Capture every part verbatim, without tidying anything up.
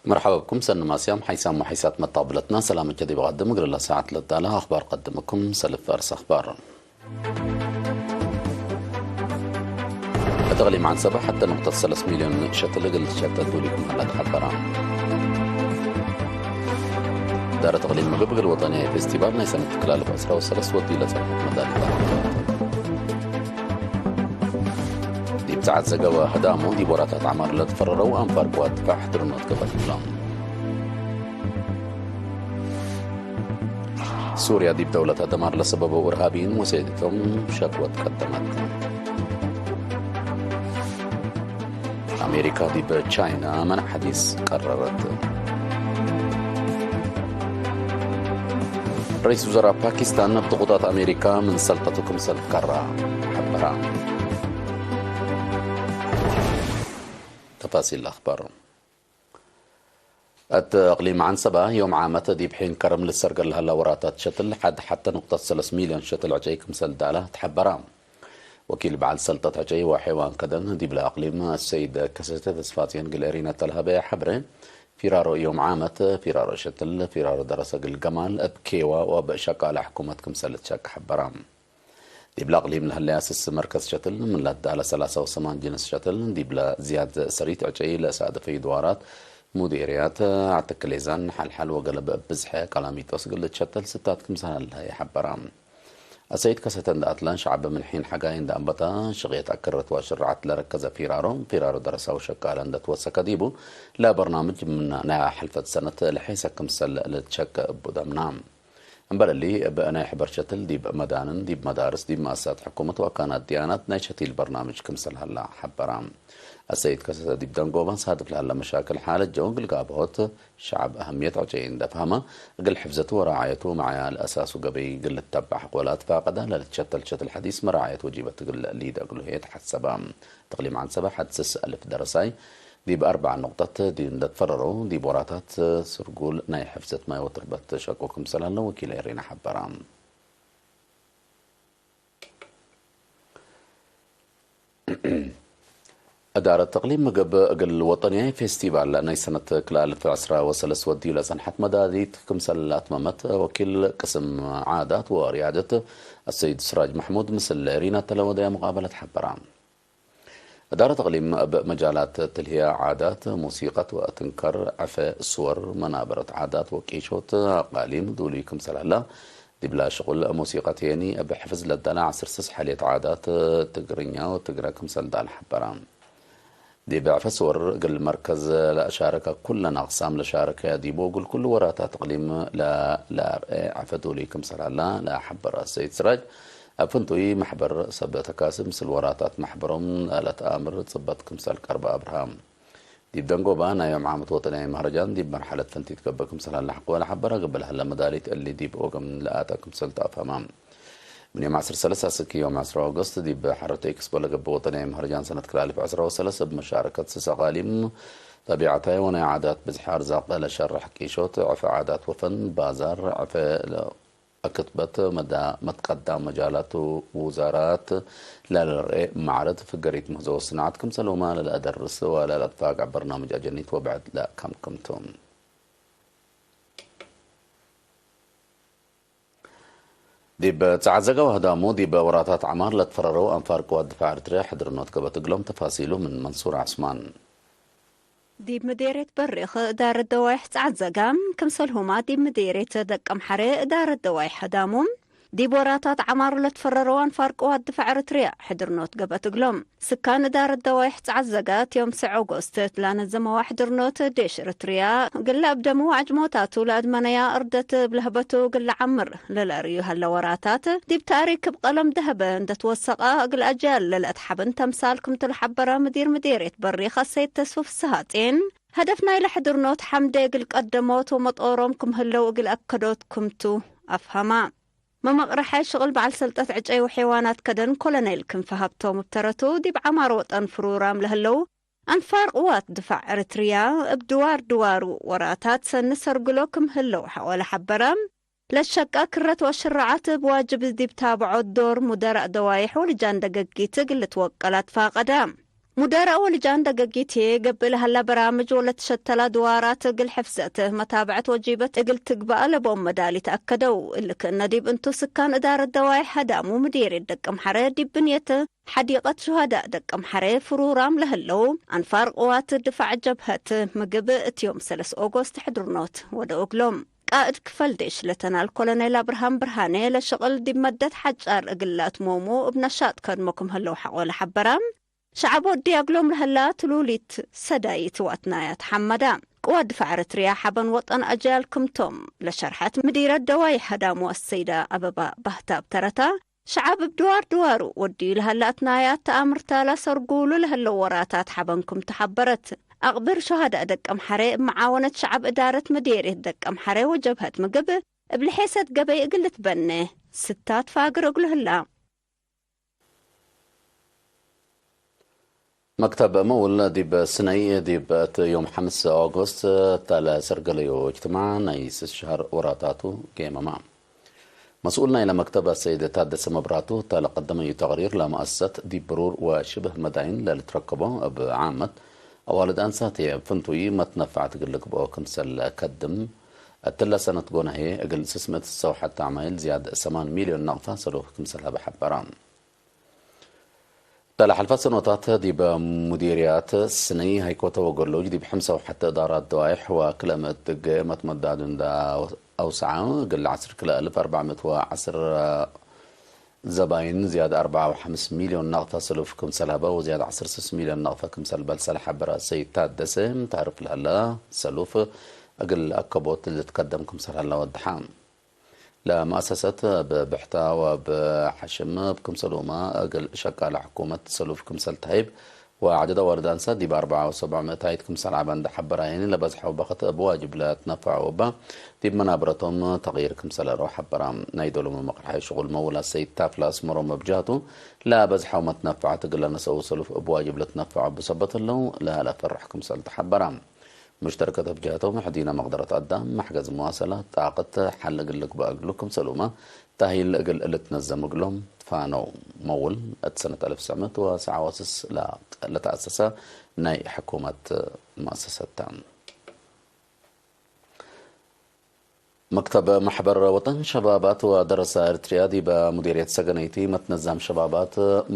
መርሐባ ብኩም ሰኒ ማስያም ሓይሳም ወሓይሳት መጣብለትና ሰላምከ ዲብ ቀድም እግል ለሰዓት ለዳለ አኽባር ቀድምኩም ሰልፍ አርስ አኽባር። እት እቅሊም ዐንሰበ ሐቴ ንቅጠት ሰለስ ሚልዮን ሸትል እግል ትሸተት ዱሊኩም ሀላ ተሐበረ። እዳረት እቅሊም ምግብ እግል ወጠንያይ ፌስቲቫል ናይ ሰነት ክላልፍ ዕስራ ወሰለስ ወዲ ለጸንሐት መዳሊት። ዲብ ተዐዘገ ወህዳሙ ዲብ ወራታት ዐማር ለትፈረረው አንፋር ቅዋት ድፋዕ ሕድርኖት ገበት እግሎም። ሱርያ ዲብ ደውለተ ደማር ለሰበበው እርሃቢይን ወሴቶም ሸክወት ቀደመት። አሜሪካ ዲብ ቻይና መን ሐዲስ ቀረረት። ረኢስ ውዘራእ ፓኪስታን እብ ድቁጣት አሜሪካ ምን ሰልጠቱ ክምሰል ትከራ ሐበራ። ተፋሲል አኽባር። እት እቅሊም ዐንሰበ ዮም ዓመት ዲብ ሒን ከርም ልትሰርገል ለሀላ ወራታት ሸትል ሐድ ሐቴ ንቁጠት ሰለስ ሚልዮን ሸትል ዕጨይ ክምሰል ዳለ ተሐበረ። ወኪል በዐል ሰልጠት ዕጨይ ወሐይዋን ከደን ዲብለ አቅሊም አሰይድ ከሰተ ተስፋጽዮን እግል ኤሪና ተልሀበየ ሐብሬ፣ ፊራሮ ዮም ዓመት፣ ፊራሮ ሸትል፣ ፊራሮ ደረሰ እግል ገማል እብ ኬዋ ወእብ ሸቃለ ሕኩመት ክምሰል ልትሸቅ ሐበረ። ዲብለ አቅሊም ለህለየ ስስ መርከዝ ሸትል ምን ለዳለ ሰላሳ ወሰማን ጅንስ ሸትል ዲብለ ዝያድ ሰሪት ዕጨይ ለሳደፈዩ ድዋራት፣ ሙዴርያት፣ አትክሌዛን፣ ሐልሐል ወገለብ እብ ብዝሐ ቀላሚጦስ እግል ልትሸተል ስታት ክምሰል ሀለ የሐበረ። አሰይድ ከሰተ እንደ አትላን ሸዐብ ምን ሒን ሐጋይ እንደ አንበታ ሽቅየት አክርት ወሽርዐት ለረከዘ ፊራሮ፣ ፊራሮ ደረሳው ሸቃለ እንደ ትወሰከ ዲቡ፣ ለበርናምጅ ምን ናይ ሐልፈት ሰነት ለሐይሰ ክምሰል ልትሸቅ እቡ ደምና። እምበል እሊ፣ እብ ናይ ሕበር ሸትል ዲብ መዳንን፣ ዲብ መዳርስ፣ ዲብ መአሰሳት ሕኩመት ወአካናት ድያናት ናይ ሸቲል በርናምጅ ክምሰል ሀላ ሐበራ። አሰይድ ከሰተ ዲብ ደንጎባ ሳድፍ ለሀለ መሻክል ሓለት ጀው እግል ጋብሆት፣ ሸዐብ አህምየት ዕጨይ እንደ ፈሀመ፣ እግል ሕፍዘቱ ወራዐየቱ መዕያ ለአሳሱ ገበይ እግል ልተበዕ ሐቆላት ፋቀዳ ለልትሸተል ሸትል ሐዲስ መራዐየት ወጂበት እግል ሊደ እግሉ ህዬ ተሐሰበ። ተቅሊም ዐንሰበ ሐድ ስስ አልፍ ደረሳይ ዲብ አርበዕ ኑቅጠት ዲ እንደ ትፈረረው፣ ዲብ ወራታት ስርጉል ናይ ሕፍዘት ማይ ወትርበት ሸቁ ክምሰል ሀለ ወኪል ኤሪና ሐበራ። እዳረት ተቅሊም ምግብ እግል ወጠንያይ ፌስቲቫል ናይ ሰነት ክልአልፍ ዕስራ ወሰለስ ወድዩ ለጸንሐት መዳሊት ክምሰል አትመመት ወኪል ቅስም ዓዳት ወርያደት አሰይድ ስራጅ መሕሙድ ምስል ሪና ተለወደያ ሙቃበለት ሐበራ። እዳረት እቅሊም እብ መጃላት ትልህያ ዓዳት፣ ሙሲቀት ወእትንከር፣ ዕፌ፣ ስወር፣ መናበረት ዓዳት ወቂሾት አቃሊም ዱሉይ ክምሰል ሀላ፣ ዲብላ ሽቁል ሙሲቀት ሄኒ እብ ሕፍዝ ለዳለ ዐስር ስስ ሐልየት ዓዳት ትግርኛ ወትግረ ክምሰል ዳል ሐበራ። ዲብ ዕፌ ስወር እግል መርከዝ ለአሻረከ ኩለን አቅሳም ለሻረከ ዲቡ እግል ኩሉ ወራታት እቅሊም ለ-፣ ለአርኤ ዕፌ ዱሉይ ክምሰል ሀላ ለሐበረ ሰይድ ስራጅ፣ እብ ፍንቱይ መሕበር ሰብ ተካስብ ምስል ወራታት መሕበሮም ለአተአምር ጽበት ክምሰል ቀርበ አብርሃም። ዲብ ደንጎባ ናይ ዮም ዓመት ወጠንያይ መህረጃን ዲብ መርሐለት ፍንቲት ገብእ ክምሰል ሀለ ሐቆ ለሐበረ፣ እግል ሀለ መዳሊት እሊ ዲብ ኦግም ለአተ ክምሰል ተአፈመ። ምን ዮም ዐስር ሰለስ አስክ ዮም ዐስር ኦገስት ዲብ ሐረርተ ኤክስፖ ለገብእ ወጠንያይ መህረጃን ሰነት ክልአልፍ ዕስራ ወሰለስ እብ መሻረከት ስስ አቃሊም ጠቢዐታይ ወናይ ዓዳት ብዝሐ አርዛቅ ለሸርሕ ቂሾት፣ ዕፌ ዓዳት ወፈን፣ ባዛር፣ ዕፌ አክትበት መዳ-፣ መትቀዳም መጃላት ውዛራት ለልርኤ ማዕረድ ፍገሪት ምህዞ ወስናዐት ክምሰልሁመ ለለአደርስ ወለለአትፋቅዕ በርናምጅ አጀኒት ወብዕድ ለአከምክም ቱ። ዲብ ጸዓት ዘገው ህዳሙ ዲብ ወራታት ዐማር ለትፈረረው አንፋር ቅዋት ድፋዕ ኤረትርያ ሕድርኖት ገበት እግሎም። ተፋሲሉ ምን መንሱር ዐስማን። ዲብ ምዴርየት በሪክ እዳረት ደዋይሕ ጸዓት ዘጋም፣ ክምሰልሁማ ዲብ ምዴርየት ደቀምሐሬ እዳረት ደዋይሕ ህዳሙ፣ ዲብ ወራታት ዐማር ለትፈረረው አንፋር ቅዋት ድፋዕ ኤረትርያ ሕድርኖት ገብአት እግሎም። ስካን እዳረት ደዋይሕ ጸዓት ዘጋ እት ዮም ሰዕ ኦጎስት እት ለአነዘመዋ ሕድርኖት፣ ዴሽ ኤረትርያ እግል ለአብደሙ ወዐጅሞታቱ ለአድመነያ እርደት እብ ለህበቱ እግል ለዐምር ለለአርዩ ሀለ ወራታት፣ ዲብ ተእሪክ እብ ቀለም ደሀበ እንደ ትወሰቀ እግል አጅያል ለለአትሐብን ተምሳል ክምቱ ለሐበረ ምዲር ምዴርየት በሪክ አሰይድ ተስፉ ፍስሃጼን፣ ሀደፍ ናይለ ሕድርኖት ሐምዴ እግል ቀደሞት ወመጦሮም ክም ህለው እግል አከዶት ክምቱ አፍሀማ። መመቅረሐ ሽቅል በዐል ሰልጠት ዕጨይ ወሐይዋናት ከደን ኮሎኔል ክንፈ ሀብቶም እብ ተረቱ፣ ዲብ ዐማር ወጠን ፍሩራም ለህለው አንፋር ቅዋት ድፋዕ ኤረትርያ፣ እብ ድዋር ድዋሩ ወራታት ሰኒ ሰርግሎ ክም ህለው ሐቆ ለሐበረ፣ ለሸቀ ክረት ወሽራዓት እብ ዋጅብ ዲብ ታብዖት ዶር ሙደራእ ደዋይሕ ወልጃን ደገጊት እግል ልትወቀል አትፋቀደ። ሙደራእ ወልጃን ደገጊት ገብእ ለሀላ በራምጅ ወለትሸተላ ድዋራት እግል ሕፍዘት መታብዐት ወጂበት እግል ትግባእ ለቦም መዳሊት አከደው። እሊ ክእነ ዲብ እንቱ ስካን እዳረት ደዋይሕ ሀዳሙ ምዴርየት ደቀምሐረ ዲብ ብንየት ሐዲቀት ሹሀዳእ ደቀምሐረ ፍሩራም ለህለው አንፋር ቅዋት ድፋዕ ጀብሀት ምግብ እት ዮም ሰለስ ኦጎስት ሕድርኖት ወደው እግሎም። ቃእድ ክፈል ዴሽ ለተናል ኮሎኔል አብርሃም ብርሃኔ ለሸቅል ዲብ መደት ሐጫር እግል ለአትሞሙ እብ ነሻጥ ከድሞ ክም ህለው ሐቆ ለሐበራ። ሸዐብ ወድየ እግሎም ለህላ ትሉሊት ሰዳይት ወአትናያት ሐመዳ። ቅዋት ድፋዕ ኤረትርያ ሐበን ወጠን አጅያል ክምቶም ለሸርሐት ምዲረት ደዋይሕ ሀዳሙ አሰይዳ አበባ ባህታ እብ ተረታ፣ ሸዐብ እብ ድዋር ድዋሩ ወድዩ ለሀለ አትናያት ተአምርታ ለአሰርጉሉ ለህለው ወራታት ሐበን ክምቱ ሐበረት። አቅብር ሹሀዳእ ደቀምሐሬ እብ መዓወነት ሸዐብ እዳረት ምዴርየት ደቀምሐሬ ወጀብሀት ምግብ እብ ልሔሰት ገበይ እግል ልትበኔ ስታት ፋግር እግሉ ህላ። መክተብ መውል ዲብ ስነይ ዲብ እት ዮም ሐምስ ኦጎስት እተ ለሰርገለዩ እጅትማዕ ናይ ስስ ሸሀር ወራታቱ ጌመመ። መስኡል ናይለ መክተብ አሰይድ ታደሰ መብራቱ እተ ለቀደመዩ ተቅሪር ለመአሰሰት ዲብ ብሩር ወሽብህ መዳይን ለልትረከቦ እብ ዓመት አዋልድ አንሳት ፍንቱይ መትነፈዐት እግል ልግብኦ ክምሰል ከድም፣ እትለ ሰነት ጎነ ህዬ እግል ስስ ምእት ስሰ ወሐተ ዐማይል ዝያድ ሰማን ሚልዮን ነቅፈ ሰሉፍ ክምሰል ሀበ ሐበረ። እተ ለሐልፈ ሰኖታት ዲብ ሙዲርያት ስነይ፣ ሀይኮተ ወገሎጅ ዲብ ሐምሳ ወሐተ እዳራት ደዋይሕ ወክልኤ ምእት ድጌ መትመዳዱ እንደ አውሰዐ፣ እግል ዐስር ክልኤ አልፍ አርበዕ ምእት ወዐስር ዘባይን ዝያድ አርበዕ ወሐምስ ሚልዮን ነቅፈ ሰሉፍ ክምሰል ሀበ ወዝያድ ዐስር ስስ ሚልዮን ነቅፈ ክምሰል በልሰ ለሐበረ ሰይድ ታደሰ፣ ተዕርፍ ለሀለ ሰሉፍ እግል አከቦት ልትከደም ክምሰል ሀለ ወደሐ። ለመአሰሰት እብ ብሕታ ወእብ ሐሽም እብ ክምሰሉመ እግል ሸቃለ ሕኩመት ሰሉፍ ክምሰል ተሀይብ ወዐደድ አዋልድ አንሳት ዲብ አርበዕ ወሰብዕ ምእታይት ክምሰል ዐበ እንደ ሐበራይን፣ ለበዝሐው በክት እብ ዋጅብ ለትነፈዐው እበ ዲብ መናብረቶም ተቅይር ክምሰል አለው ሐበራ። ናይ ዶሉ መመቅርሐይ ሽቁል መውል አሰይድ ታፍለ አስመሮም እብ ጀህቱ፣ ለበዝሐው መትነፈዐት እግል ለነሰኡ ሰሉፍ እብ ዋጅብ ለትነፈዐው እብ ሰበት ህለው ለለፈርሕ ክምሰል ተሐበራ። ሙሽተርከት እብ ጀህቶም፣ ሕዲነ መቅደረት አዳም፣ መሕገዝ መዋሰላት፣ ጣቅት፣ ሐል እግል ልግበእ እግሉ ክምሰሉመ፣ ተህይል እግል ልትነዘም እግሎም ትፋነው። መውል እት ሰነት አልፍ ትሰዕ ምእት ወሰብዓ ወስስ ለተአሰሰ ናይ ሕኩመት መአሰሰት ተ። መክተብ መሕበር ወጠን ሸባባት ወደረሳ ኤርትርያ ዲበ ሙዲርየት ሰገነይቲ መትነዛም ሸባባት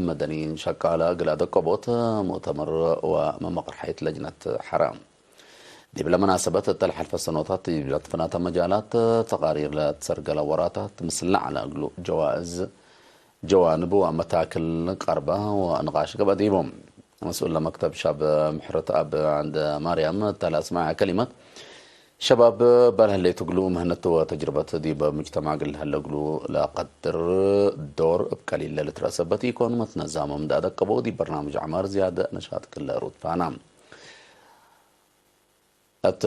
መደኒን ሸቃለ እግል አደቀቦት ሙእተመር ወመመቅርሐይት ለጅነት ሐረ። ዲብለ መናሰበት እተ ለሐልፈ ሰኖታት ዲብለ ትፈናተ መጃላት ተቃሪር ለትሰርገለ ወራታት ምስል ለዐለ እግሉ ጀዋእዝ ጀዋንብ ወመታክል ቀርበ ወንቃሽ ገብአ ዲቡ። መስኡል ለመክተብ ሻብ ምሕረት አብ ዐንደ ማርያም እተ ለአስመዐ ከሊመት፣ ሸባብ በል ህሌት እግሉ ምህነት ወተጅርበት ዲብ ሙጅተማዕ እግል ለሀለ እግሉ ለቀድር ዶር እብ ቀሊል ለልትረአ ሰበት ኢኮን፣ መትነዛሞም እንደ አደቀበው ዲብ በርናምጅ ዐማር ዝያድ ነሻጥ እግል ለአሩድ ፋና። እት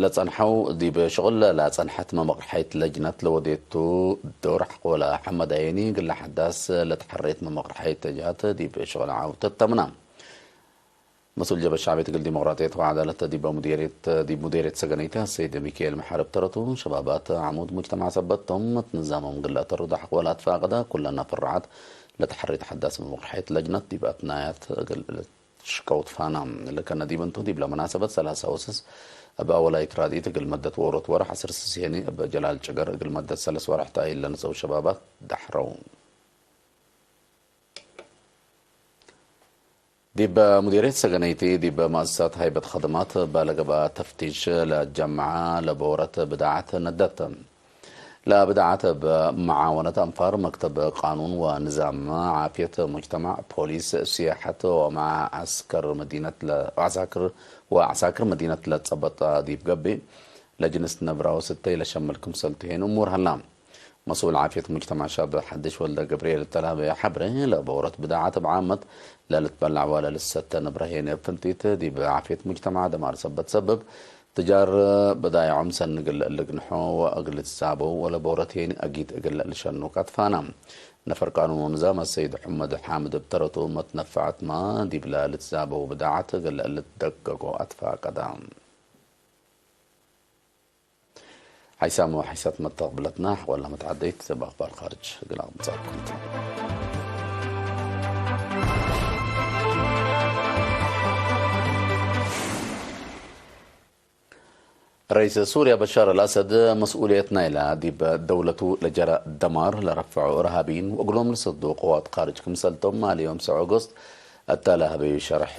ለጸንሐው ዲብ ሽቅል ለጸንሐት መመቅርሐይት ለጅነት ለወዴቱ ዶር ሐቆለ ሐመድ አየኒ፣ እግለ ሐዳስ ለተሐሬት መመቅርሐይት ጀሀት ዲብ ሽቅል ዐውተት ተምና። መስኡል ጀብሀት ሸዕብየት እግል ዲሞቅራጥየት ወዐዳለት ዲበ ሙዴርየት፣ ዲብ ሙዴርየት ሰገነይት አሰይድ ሚካኤል መሐሪ እብ ተረቱ፣ ሸባባት ዐሙድ ሙጅተማዕ ሰበት ቶም፣ እት ንዛሞም እግል ለአተርዶ ሐቆለ አትፋቀደ፣ ኩለነ ፍራዓት ለተሐሬት ሐዳስ መመቅርሐይት ለጅነት ዲብ አትናያት እግል ሽቀውት ፋና። ለከነ ዲብ እንቱ፣ ዲብለ መናሰበት ሰላሳ ወስስ እብ አወላይት ራድኢት እግል መደት ዎሮት ወርሕ፣ ዐስር ስስ ሄኒ እብ ጀላል ጭገር እግል መደት ሰለስ ወርሕ ተአይል ለነሰኡ ሸባባት ደሕረው። ዲብ ሙዲርየት ሰገነይቲ፣ ዲብ መአሰሳት ሀይበት ከድማት እበ ለገብአ ተፍቲሽ ለጀምዐ ለቦረት ብዳዓት ነደት። ለብዳዓት እብ መዓወነት አንፋር መክተብ ቃኑን ወንዛም፣ ዓፍየት ሙጅተማዕ፣ ፖሊስ፣ ሲያሐት ወመዓስከር መዲነት ለ-፣ ወዐሳክር፣ ወዐሳክር መዲነት ለጸበጠ ዲብ ገብእ፣ ለጅንስ ነብራው ስተይ ለሸምል ክምሰል ቱ ሄን እሙር ሀላ። መስኡል ዓፍየት ሙጅተማዕ ሻብ ሐድሽ ወልደ ገብርኤል እተ ለሀበየ ሐብሬ፣ ለቦረት ብዳዓት እብ ዓመት ለልትበላዕ ወለልሰተ ነብረ ሄን እብ ፍንቲት፣ ዲብ ዓፍየት ሙጅተማዕ ደማር ሰበት ሰብብ፣ ትጃር በዳይዖም ሰኒ እግል ልግንሖ ወእግል ልትሳበው ወለቦረት ሄኒ አጊድ እግል ልሸኑ ካትፋና። ነፈር ቃኑን ወንዛም አሰይድ ሑመድ ሓምድ እብ ተረቱ፣ መትነፈዐትመ ዲብለ ልትሳበው ብዳዓት እግል ልትደገጎ አትፋቀዳ። ሓይሳም ወሓይሳት መተቅብለትና፣ ሐቆላ መትዓደይት እብ አኽባር ካርጅ እግል አቅብጻኩም ቱ። ረኢስ ሱርያ በሻር አልአሰድ መስኡልየት ናይላ ዲብ ደውለቱ ለጀረ ደማር ለረፍዑ እርሃቢን ወእግሎም ልሰዱ ቅዋት ካርጅ ክምሰልቶም ማልዮም ሰዑ ኦጎስት እተ ለሀበዩ ሸርሕ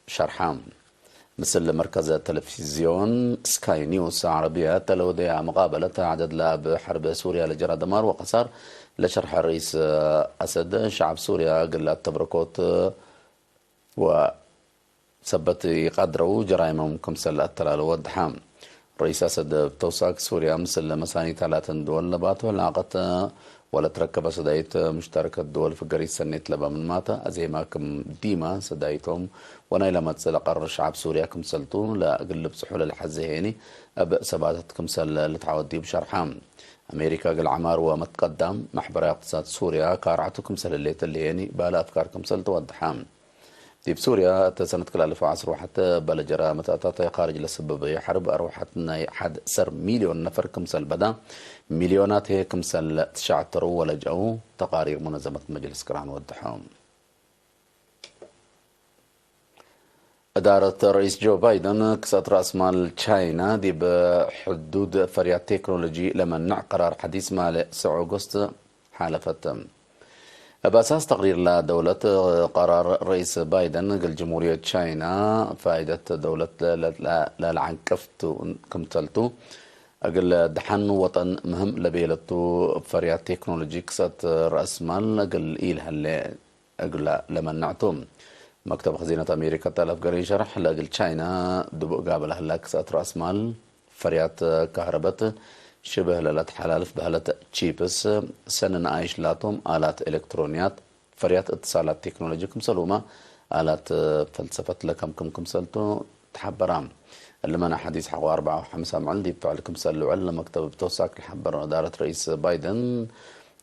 ሸርሐ። ምስል መርከዝ ተለፊዝዮን ስካይ ኒውስ ዐረብያ እተ ለወደያ መቃበለት ዐደድ ለእብ ሐርብ ሱርያ ለጀረ ደማር ወከሳር ለሸርሐ ረኢስ አሰድ፣ ሸዐብ ሱርያ እግል አተብረኮት ወ ሰበት ኢቀድረው ጀራይሞም ክምሰል አተላለ ወድሐ። ረኢስ አሰድ እብ ተውሳክ ሱርያ ምስል መሳኒት ላተን ድወል ለባቱ ዕላቀት ወለትረከበ ሰዳይት ሙሽተረከት ድወል ፍገሪት ሰኔት ለበ ምንማተ፣ አዜማ ክም ዲመ ሰዳይቶም ወናይ ለመጽእ ለቀርር ሸዐብ ሱርያ ክምሰልቱ ለእግል ልብጽሑ ለልሐዜ ሄኒ እብ ሰባተት ክምሰል ልትዓወት ዲብ ሸርሐ። አሜሪካ እግል ዐማር ወመትቀዳም ማሕበራዊ እቅትሳድ ሱርያ ካርዐቱ ክምሰል ህሌት እሊ ሄኒ ባለ አፍካር ክምሰል ትወድሐ። ዲብ ሱርያ፣ እተ ሰነት ክል አልፍ ወዐስር ወሐተ እበ ለጀረ መትአታታይ ካርጅ ለሰበበዩ ሐርብ፣ አርወሐት ናይ ሐድ ሰር ሚልዮን ነፈር ክምሰል በዳ፣ ሚልዮናት ህዬ ክምሰል ትሸዕተሩ ወለጅአው፣ ተቃሪር ሙነዘመት መጅልስ ቅራን ወድሐው። እዳረት ረኢስ ጆ ባይደን፣ ክስአት ረአስ ማል ቻይና ዲብ ሕዱድ ፈርያት ቴክኖሎጂ ለመንዕ ቀራር ሐዲስ ማሌ ሰዑ ኦጎስት ሓለፈት። እብ አሳስ ተቅሪር ለደውለት፣ ቀራር ረኢስ ባይደን እግል ጅምሁርየት ቻይና ፋይደት ደውለት ለለዐንቅፍ ቱ ክምተልቱ፣ እግል ደሐን ወጠን ምህም ለቤለቱ፣ እብ ፈርያት ቴክኖሎጂ ክስአት ረአስ ማል እግል ኢልሀሌ እግለ ለመንዕቱ። መክተብ ኸዚነት አሜሪካ እተ ለአፍገረዩ ሸርሕ፣ ለእግል ቻይና ድቡእ ጋብእ ለህላ ክስአት ረአስ ማል፣ ፈርያት ካህረበት ሽብህ ለለትሐላልፍ በህለት ቺፕስ፣ ሰኒ ነኣይሽ ላቶም ኣላት ኤለክትሮንያት፣ ፈርያት እትሳላት ቴክኖሎጂ ክምሰልሁመ ኣላት ፈልሰፈት ለከምክም ክምሰልቱ ተሐበራ። እሊ መና ሐዲስ ሐቆ አርበዓ ወሐምሳ ምዕል ዲብ ፍዕል ክምሰል ልውዕል ለመክተብ እብ ተውሳክ ለሐበረ እዳረት ረኢስ ባይደን፣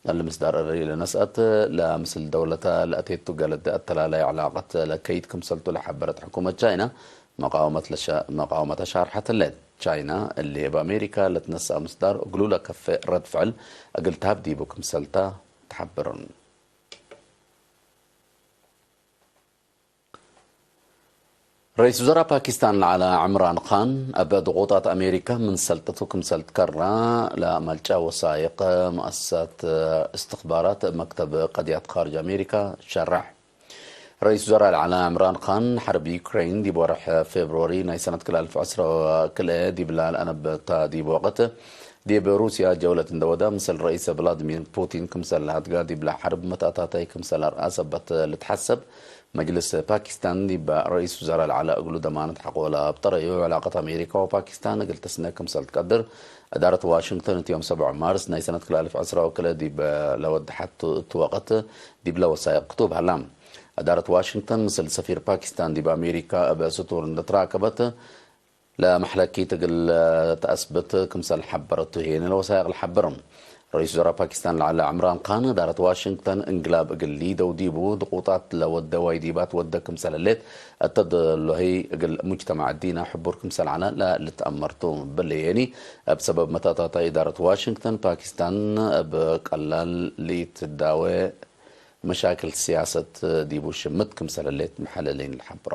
እሊ ምስዳር እሪ ለነስአት፣ ለምስል ደውለተ ለአቴቱ ገለደ አተላላይ ዕላቀት ለከይድ ክምሰልቱ ለሐበረት ሕኩመት ቻይና፣ መቃወመት ለሸ-፣ መቃወመተ ሻርሐት ህሌት። ቻይና እሊ እብ አሜሪካ ለትነስአ ምስዳር እግሉ ለከፌ ረድ ፍዕል እግል ተሀብ ዲቡ ክምሰልታ ተሐብር። ረኢስ ውዘራእ ፓኪስታን ለዐለ ዕምራን ካን፣ እብ ድቁጣት አሜሪካ ምን ሰልጠቱ ክምሰል ትከራ፣ ለመልጫ ወሳይቅ መአሰሳት እስትኽባራት እብ መክተብ ቀድያት ካርጅ አሜሪካ ሸረሕ። ረኢስ ውዘራእ ለዐለ ዕምራን ካን፣ ሐርብ ዩክሬን ዲብ ወርሕ ፌብርወሪ ናይ ሰነት ክልኤ አልፍ ዕስራ ወክልኤ ዲብላ ለአነብታ ዲብ ወቅት፣ ዲብ ሩስያ ጀውለት እንደ ወደ፣ ምስል ረኢስ ቭላድሚር ፑቲን ክምሰል ለሀድጋ፣ ዲብላ ሐርብ መትአታታይ ክምሰል አርአ ሰበት ልትሐሰብ፣ መጅልስ ፓኪስታን ዲብ ረኢስ ውዘራእ ለዐለ እግሉ ደማነት ሐቆ ለአብጠረዩ፣ ዕላቀት አሜሪካ ወፓኪስታን እግል ትስነ ክምሰል ትቀድር፣ እዳረት ዋሽንግተን እት ዮም ሰብዑ ማርስ ናይ ሰነት ክልኤ አልፍ ዕስራ ወክልኤ ዲብ ለወደሐቱ እቱ ወቅት፣ ዲብለ ወሳይቅ ክቱብ ሀላ። እዳረት ዋሽንግተን ምስል ሰፊር ፓኪስታን ዲብ አሜሪካ እብ ስቱር እንደ ትራከበት፣ ለመሕለኪት እግል ተአስብት ክምሰል ሐበረቱ ህዬ ለወሳይቅ ለሐብር። ረኢስ ውዘራእ ፓኪስታን ለዐለ ዕምራን ካን፣ እዳረት ዋሽንግተን እንግላብ እግል ሊደው ዲቡ ድቁጣት ለወደ ዋይዲባት ወደ ክምሰል ህሌት፣ እተ ዶል ሎሀይ እግል ሙጅተማዕ እዲነ ሕቡር ክምሰል ዐለ ለልትአመርቱ። ብለየኒ፣ እብ ሰበብ መታታታይ እዳረት ዋሽንግተን፣ ፓኪስታን እብ ቀላል ለኢትዳወ መሻክል ስያሰት ዲቡ ሽምት ክምሰል ህሌት መሐለሊን ለሐብሮ።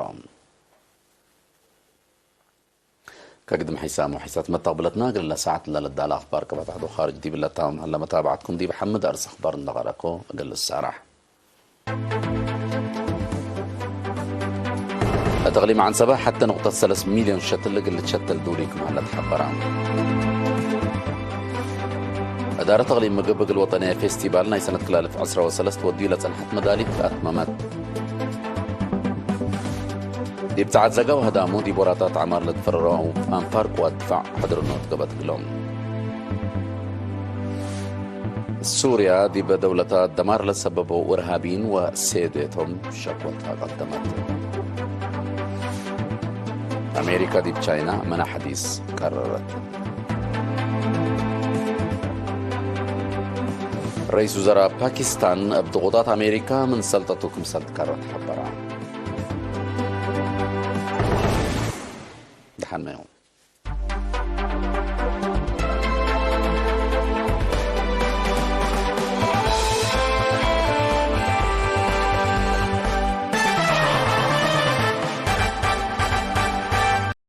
ከግድም ሐይሳም ወሐይሳት መተቅብለትና፣ እግል ለሳዐት ለልዳለ አኽባር ቅበት ዐዶ ካርጅ ዲብ ለታምም ሀለ። መታብዐትኩም ዲብ ሐምድ አርስ አኽባር እንደ ቀረኮ እግል ልሳራሕ። እት እቅሊም ዐንሰበ ሐቴ ንቁጠት ሰለስ ሚልዮን ሸትል እግል ልትሸተል ዱሉይ ክም ሀለ ተሐበረ። እዳረት እቅሊም ምግብ እግል ወጠንየ ፌስቲቫል ናይ ሰነት ክልኤ አልፍ ዕስራ ወሰለስት ወድዩ ለጸንሐት መዳሊት አትመመት። ዲብ ጸዓት ዘጋ ወሀዳሙ ዲብ ወራታት ዐማር ለትፈረረው አንፋር ቅዋት ድፋዕ ሕድርኖት ገበት እግሎም። ሱርያ ዲብ ደውለታ ደማር ለሰበበው እርሃቢን ወሴዴቶም ሸኮታ ቀደመት። አሜሪካ ዲብ ቻይና መና ሐዲስ ቀረረት። ረኢስ ውዘራእ ፓኪስታን እብ ድቁጣት አሜሪካ ምን ሰልጠቱ ክምሰል ትከረት ሐበረ። ደሐን መዮም።